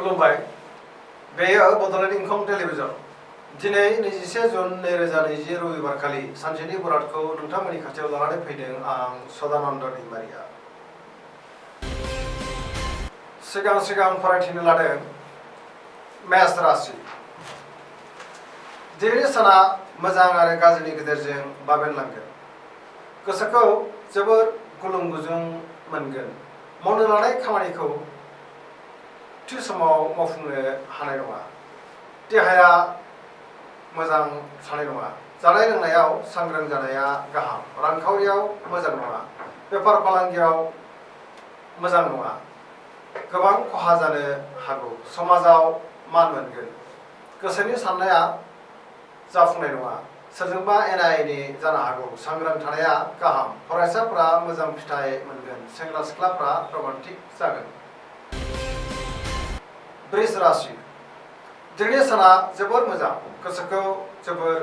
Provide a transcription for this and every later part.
खुलुमबाय बेयो बड'लेण्ड इंखं टेलिभिजन दिनै 21 जुन 2020 रबिबारखालि सानसेनि बरादखौ नोंथांमोननि खाथियाव लानानै फैदों आं सदानन्द दैमारिया। सिगां फरायथिनो लादों मेष राशि। दिनैनि साना मोजां आरो गाज्रिनि गेजेरजों बाबेनलांगोन। गोसोखौ जोबोर गुलुं गुजुं मोनगोन। मावनो लानाय खामानिखौ थि समाव मावफुंनो हानाय नङा। देहाया मोजां थानाय नङा। जानाय लोंनायाव सांग्रां जानाया गाहाम। रांखावरियाव मोजां नङा। बेफार फालांगियाव मोजां नङा। गोबां खहा जानो हागौ। समाजाव मान मोनगोन। गोसोनि साननाया जाफुंनाय नङा। सोरजोंबा एना एनि जानो हागौ। सांग्रां थानाया गाहाम। फरायसाफोरा मोजां फिथाइ मोनगोन। सेंग्रा सिख्लाफ्रा रमान्टिक जागोन। वृष राशि। दिनैनि साना जोबोर मोजां। गोसोखौ जोबोर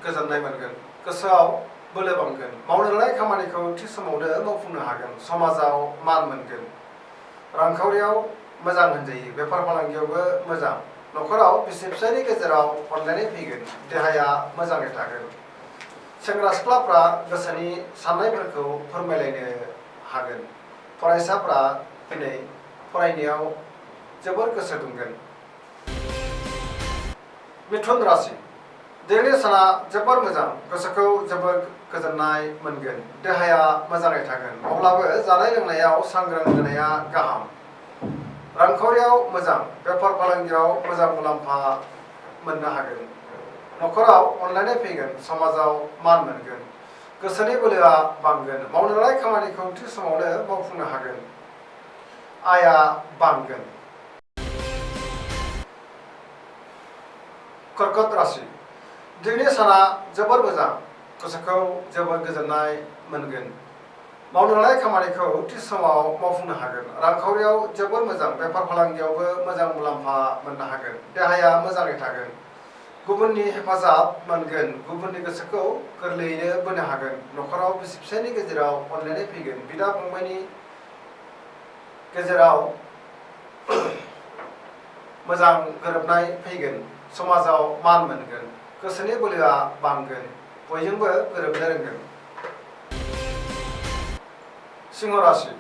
गोजोननाय मोनगोन। गोसोआव बोलो बांगोन। मावनो लानाय खामानिखौ थि समावनो मावफुंनो हागोन। समाजाव मान मोनगोन। रांखावरियाव मोजां होनजायो। बेफार फालांगियावबो मोजां। न'खराव बिसि फिसायनि गेजेराव अनलायनाय फैगोन। देहाया मोजाङै थागोन। सेंग्रा सिख्लाफ्रा गोसोनि साननायफोरखौ फोरमायलायनो हागोन। फरायसाफ्रा दिनै फरायनायाव जोबोर गोसो दुंगोन। मिथुन राशि। दिनैनि साना जोबोर मोजां। गोसोखौ जोबोर गोजोननाय मोनगोन। देहाया मोजाङै थागोन। अब्लाबो जानाय लोंनायाव सांग्रां जानाया गाहाम। रांखावरियाव मोजां। बेफार फालांगियाव मोजां मुलाम्फा मोननो हागोन। न'खराव अनलायनाय फैगोन। समाजाव मान मोनगोन। गोसोनि बोलोआ बांगोन। मावनो लानाय खामानिखौ थि समावनो मावफुंनो हागोन। आयआ बांगोन। कर्कट राशि। दिनैनि साना जोबोर मोजां। गोसोखौ जोबोर गोजोननाय मोनगोन। मावनो लानाय खामानिखौ थि समाव मावफुंनो हागोन। रांखावरियाव जोबोर मोजां। बेफार फालांगियावबो मोजां मुलाम्फा मोननो हागोन। देहाया मोजाङै थागोन। गुबुननि हेफाजाब मोनगोन। गुबुननि गोसोखौ गोरलैयैनो बोनो हागोन। न'खराव बिसि फिसायनि गेजेराव अनलायनाय फैगोन। बिदा फंबायनि गेजेराव मोजां गोरोबनाय फैगोन। समाजाव मान मोनगोन। गोसोनि बोलोआ बांगोन। बयजोंबो गोरोबनो रोंगोन। सिंह राशि।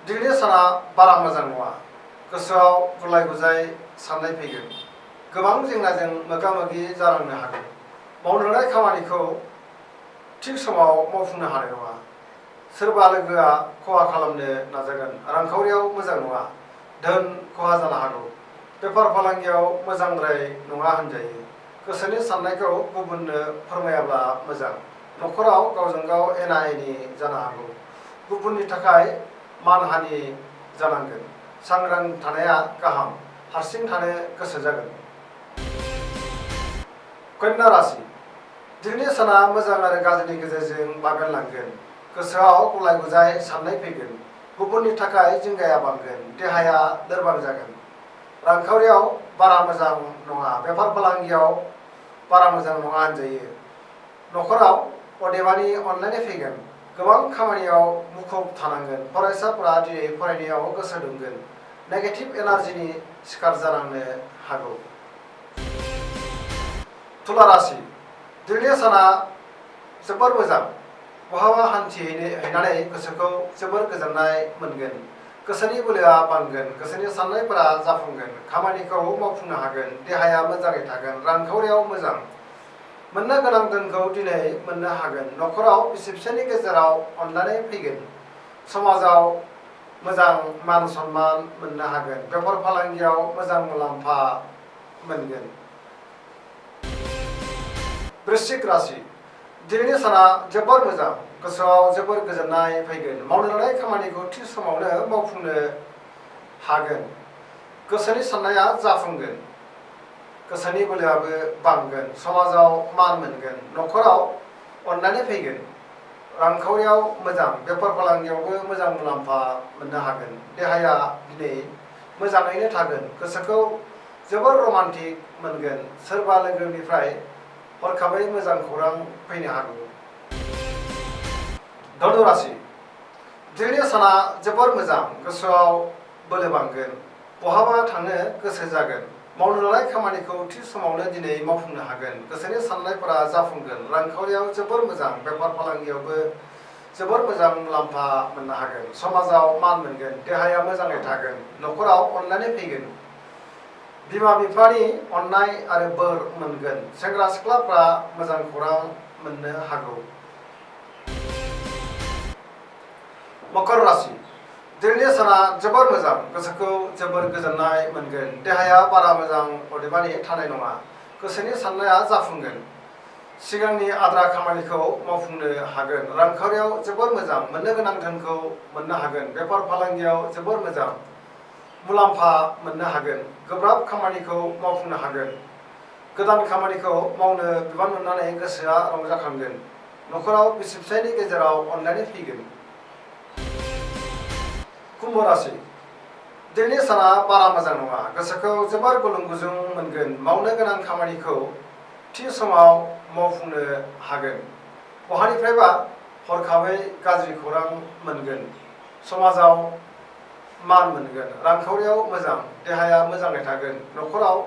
दिनैनि साना बारा मोजां नङा। गोसोआव गुलाय गुजाय साननाय फैगोन। गोबां जेंनाजों मोगा मोगि जानांनो हागौ। मावनो लानाय खामानिखौ थि समाव मावफुंनो हानाय नङा। सोरबा लोगोआ खहा खालामनो नाजागोन। रांखावरियाव मोजां नङा। धोन खहा जानो हागौ। बेफार फालांगियाव मोजांद्राय नङा होनजायो। गोसोनि साननायखौ गुबुननो फोरमायाब्ला मोजां। न'खराव गावजों गाव एना एनि जानो हागौ। गुबुननि थाखाय मानहानि जानांगोन। सांग्रां थानाया गाहाम। हारसिं थानो गोसो जागोन। कन्या राशि। दिनैनि साना मोजां आरो गाज्रिनि गेजेरजों बाबेनलांगोन। गोसोआव गुलाय गुजाय साननाय फैगोन। गुबुननि थाखाय जिंगाया बांगोन। देहाया लोरबां जागोन। रांखावरियाव बारा मोजां नङा। बेफार फालांगियाव बारा मोजां नङा होनजायो। न'खराव अदेबानि अनलायनाय फैगोन। गोबां खामानियाव मुखुब थानांगोन। फरायसाफोरा दिनै फरायनायाव गोसो दुंगोन। नेगेटिभ एनार्जिनि शिकार जानांनो हागौ। तुला राशि। दिनैनि साना जोबोर मोजां। बहाबा हैनानै गोसोखौ जोबोर गोजोननाय मोनगोन। गोसोनि बोलोआ बांगोन। गोसोनि साननायफोरा जाफुंगोन। खामानिखौ मावफुंनो हागोन। देहाया मोजाङै थागोन। रांखावरियाव मोजां। मोननो गोनां धोनखौ दिनै मोननो हागोन। न'खराव बिसि फिसायनि गेजेराव अनलायनाय फैगोन। समाजाव मोजां मान सन्मान मोननो हागोन। बेफार फालांगियाव मोजां मुलाम्फा मोनगोन। वृश्चिक राशि। दिनैनि साना जोबोर मोजां। गोसोआव जोबोर गोजोननाय फैगोन। मावनो लानाय खामानिखौ थि समावनो मावफुंनो हागोन। गोसोनि साननाया जाफुंगोन। गोसोनि बोलोआबो बांगोन। समाजाव मान मोनगोन। न'खराव अनलायनाय फैगोन। रांखावरियाव मोजां। बेफार फालांगियावबो मोजां मुलाम्फा मोननो हागोन। देहाया दिनै मोजाङैनो थागोन। गोसोखौ जोबोर रमान्टिक मोनगोन। सोरबा लोगोनिफ्राय हरखाबै मोजां खौरां फैनो हागौ। धनु राशि। दिनैनि साना जोबोर मोजां। गोसोआव बोलो बांगोन। बहाबा थांनो गोसो जागोन। मावनो लानाय खामानिखौ थि समावनो दिनै मावफुंनो हागोन। गोसोनि साननायफोरा जाफुंगोन। रांखावरियाव जोबोर मोजां, बेफार फालांगियावबो जोबोर मोजां मुलाम्फा मोननो हागोन। समाजाव मान मोनगोन। देहाया मोजाङै थागोन। न'खराव अनलायनाय फैगोन। बिमा बिफानि अननाय आरो बोर मोनगोन। सेंग्रा सिख्लाफ्रा मोजां खौरां मोननो हागौ। मकर राशि दिनैनि साना जोबोर मोजां। गोसोखौ जोबोर गोजोननाय मोनगोन। देहाया बारा मोजां अदेबानि थानाय नङा। गोसोनि साननाया जाफुंगोन। सिगांनि आद्रा खामानिखौ मावफुंनो हागोन। रांखावरियाव जोबोर मोजां। मोननो गोनां धोनखौ मोननो हागोन। बेफार फालांगियाव जोबोर मोजां मुलाम्फा मोननो हागोन। गोब्राब खामानिखौ मावफुंनो हागोन। गोदान खामानिखौ मावनो बिबान मोननानै गोसोआ रंजाखांगोन। न'खराव बिसि फिसायनि गेजेराव अनलायनाय फैगोन। कुम्भ राशि दिनैनि साना बारा मोजां नङा। गोसोखौ जोबोर गुलुं गुजुं मोनगोन। मावनो गोनां खामानिखौ थि समाव मावफुंनो हागोन। बहानिफ्रायबा हरखाबै गाज्रि खौरां मोनगोन। समाजाव मान मोनगोन। रांखावरियाव मोजां। देहाया मोजाङै थागोन। न'खराव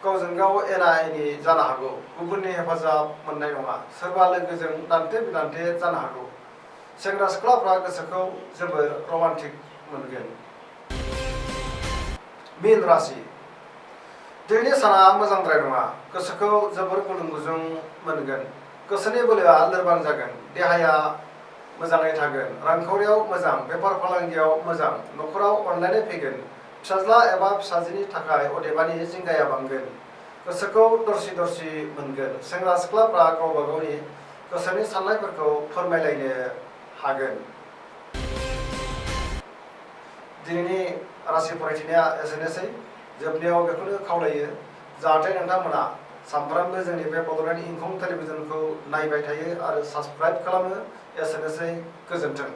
गावजों गाव एना एनि जानो हागौ। गुबुननि हेफाजाब मोननाय नङा। सोरबा लोगोजों दान्थे बिदान्थे जानो हागौ। सेंग्रा सिख्लाफ्रा गोसोखौ जोबोर रमान्टिक मोनगोन। मीन राशि दिनैनि साना मोजांद्राय नङा। गोसोखौ जोबोर गुलुं गुजुं मोनगोन। गोसोनि बोलोआ लोरबां जागोन। देहाया मोजाङै थागोन। रांखावरियाव मोजां। बेफार फालांगियाव मोजां। न'खराव अनलायनाय फैगोन। फिसाज्ला एबा फिसाजोनि थाखाय अदेबानि जिंगाया बांगोन। गोसोखौ दरसि दरसि मोनगोन। सेंग्रा सिख्लाफ्रा गावबा गावनि गोसोनि साननायफोरखौ फोरमायलायनो हागोन। दिनैनि राशि फरायथिनाया एसेनोसै। जोबनायाव बेखौनो खावलायो जाहाथे नोंथांमोना सानफ्रामबो जोंनि बे बड'लेण्ड इंखं टेलिभिजनखौ नायबाय थायो आरो साबस्क्राइब खालामो। एसेनोसै। गोजोन्थों।